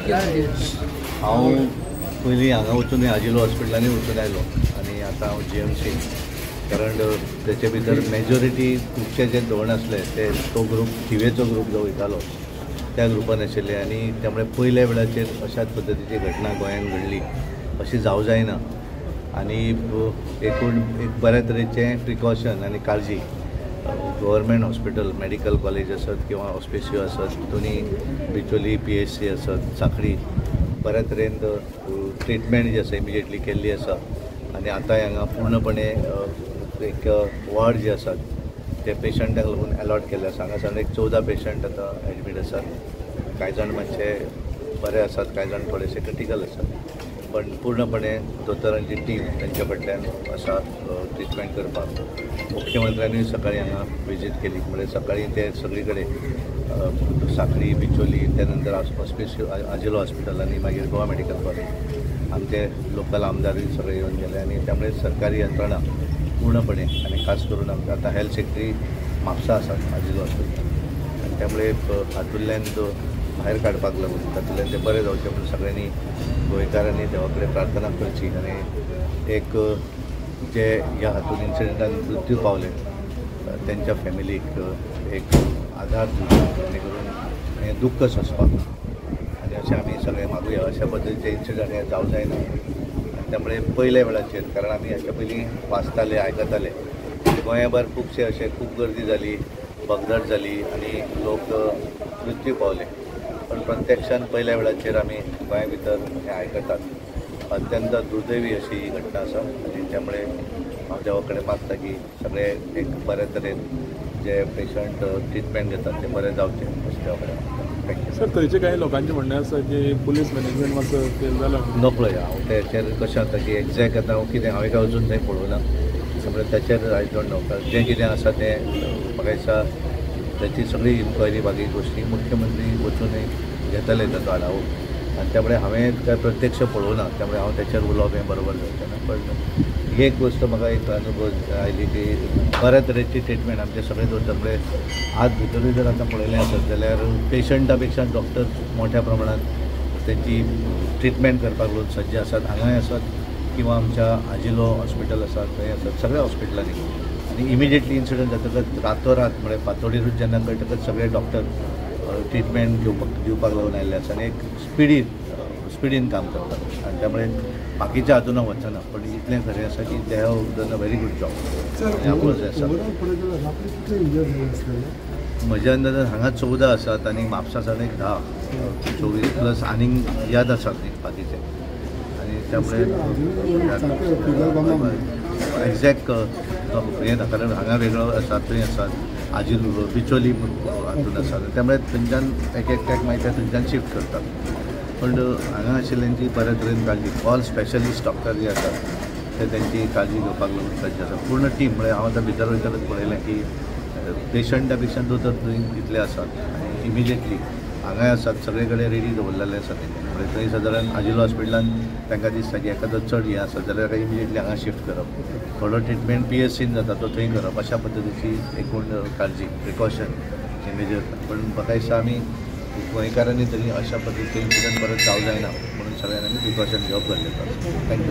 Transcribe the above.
हांव पयलीं हांगा वचून आजिलो हॉस्पिटलांनी वचून आयलो आनी आतां हांव जीएमसी, कारण तेचे भितर मेजॉरिटी खुबशे जे धोरण आसले ते तो ग्रूप थिवेचो ग्रूप जो वयतालो त्या ग्रुपान आशिल्ले आनी त्यामुळे पयल्या वेळाचेर अशाच पद्दतीची घटना गोंयांत घडली अशी जावं जायना आनी एकूण एक बऱ्या तरेचें प्रिकॉशन आनी काळजी गव्हर्मेंट हॉस्पिटल मेडिकल कॉलेज आसत किंवा हॉस्पिसियो आसत दोनी बिचोली PHC आसत सांखळी बऱ्या तरेन ट्रिटमेंट जी आसा इमिजिएटली केल्ली आसा आनी आतांय हांगा पूर्णपणे एक वॉर्ड जे आसात ते पेशंटाक लागून एलॉट केल्ले आसा. हांगा सादारण एक 14 पेशंट आतां एडमीट आसात. कांय जाण मातशे बरे आसात, कांय जाण थोडेशे क्रिटिकल आसात, पण पूर्णपणे दोतोरांची टीम तांच्या फाटल्यान आसा ट्रिटमेंट करपाक. मुख्यमंत्र्यांनी सकाळी हांगा विजीट केली, म्हणजे सकाळी ते सगळी कडेन सांखळी बिचोली त्यानंतर हॉस्पिसियो आजिलो हॉस्पिटल आनी मागीर गोवा मेडिकल कॉलेज आमचे लोकल आमदारूय सगळे येवन गेले आनी त्यामुळे सरकारी यंत्रणा पूर्णपणे आनी खास करून आमकां आतां हेल्थ सेक्रेटरी म्हापसा आसात आजिलो हॉस्पिटल आनी त्यामुळे हातूंतल्यान भायर काडपाक लागून तातूंतल्यान ते बरें जावचें म्हणून सगळ्यांनी गोंयकारांनी देवा कडेन प्रार्थना करची आनी एक जे ह्या हातून इन्सिडंटान मृत्यू पावले तेंच्या फॅमिलीक एक आधार दिवचो जेणे करून हें दुख्ख सोंसपाक आनी अशें आमी सगळे मागुया. अशा पद्दतीचे इन्सिडंट हे जावं जायना आनी त्यामुळे पयल्या वेळाचेर, कारण आमी हाच्या पयलीं वाचताले आयकताले गोंयाभर खुबशे अशे खूब गर्दी जाली, भगदड जाली आनी लोक मृत्यू पावले, पण प्रत्यक्षान पयल्या वेळाचेर आमी गोंया भितर हें आयकतात. अत्यंत दुर्दैवी अशी ही घटना आसा आनी त्यामुळे हांव देवा कडेन मागता की सगळे एक बरे तरेन जे पेशंट ट्रिटमेंट घेतात ते बरे जावचे अशें देवा कडेन मागता. Thank you. Sir, थंयचे कांय लोकांचें म्हणणें आसा की पुलीस मॅनेजमेंट मातसो फेल जाला. नकळो हांव तेचेर कशें जाता की एग्जॅक्ट आतां हांव कितें हांवें काय अजून थंय पळोवना, त्यामुळे ताचेर I don't know. जें कितें आसा तें म्हाका दिसता ताची सगळी इन्क्वायरी बाकी गोश्टी मुख्यमंत्री वचूनय घेतले ताचो आढावो आनी त्यामुळे हांवें काय प्रत्यक्ष पळोवना, त्यामुळे हांव ताचेर उलोवप हें बरोबर जावचें ना. पण ही एक गोश्ट म्हाका एक अनुभव आयली की बऱ्या तरेची ट्रिटमेंट आमचे सगळे दोतोर म्हणजे आज भितरूय जर आतां पळयलें आसत जाल्यार पेशंटा पेक्षा डॉक्टर मोठ्या प्रमाणात तेंची ट्रिटमेंट करपाक लागून सज्ज आसात. हांगाय आसत किंवा आमच्या आजिलो हॉस्पिटल आसा थंय आसत सगळ्या हॉस्पिटलांनी आनी इमिजिएटली इन्सिडंट जातकच रातोरात म्हळ्यार फांतोडेरूच जेन्ना कळटकच सगळे डॉक्टर ट्रिटमेंट दिवपाक लागून आयिल्ले आसा आनी एक स्पिडीन काम करतात आनी त्यामुळे बाकीच्या हातून हांव वचना, पण इतलें खरें आसा की they have done a very good job. आसा म्हज्या अंदाजान हांगा 14 आसात आनी म्हापसा सावन एक 10 24 प्लस आनीक याद आसात न्ही बाकीचे आनी त्यामुळे एग्जॅक्ट हें ना, कारण हांगा वेगळो आसा थंय आसात आजील बिचोली हातून आसात, त्यामुळे थंयच्यान एक एकट्याक मागीर ते थंयच्यान शिफ्ट करतात. पण हांगा आशिल्ल्यांची बऱ्या तरेन काळजी ऑल स्पेशलिस्ट डॉक्टर जे आसात ते तेंची काळजी घेवपाक लागून सज्ज आसा पूर्ण टीम. म्हळ्यार हांव आतां भितर वयतकच पळयलें की पेशंटा पेक्षा दोतोर थंय इतले आसात आनी इमिजिएटली हांगाय आसात सगळे कडेन रेडी दवरलेले आसा तेंच्यांनी. म्हणजे थंय सादारण आजिलो हॉस्पिटलान तांकां दिसता की एखादो चड हें आसा जाल्यार ताका इमिजिएटली हांगा शिफ्ट करप, थोडो ट्रिटमेंट PHCन जाता तो थंय करप, अशा पद्दतीची एकूण काळजी प्रिकॉशन मेजर. पण म्हाका दिसता आमी गोंयकारांनी तरी अशा पद्दतीचे इन्सिडंट परत जावं जायना म्हणून सगळ्यांनी प्रिकॉशन घेवप गरजेचो आसा. Thank you.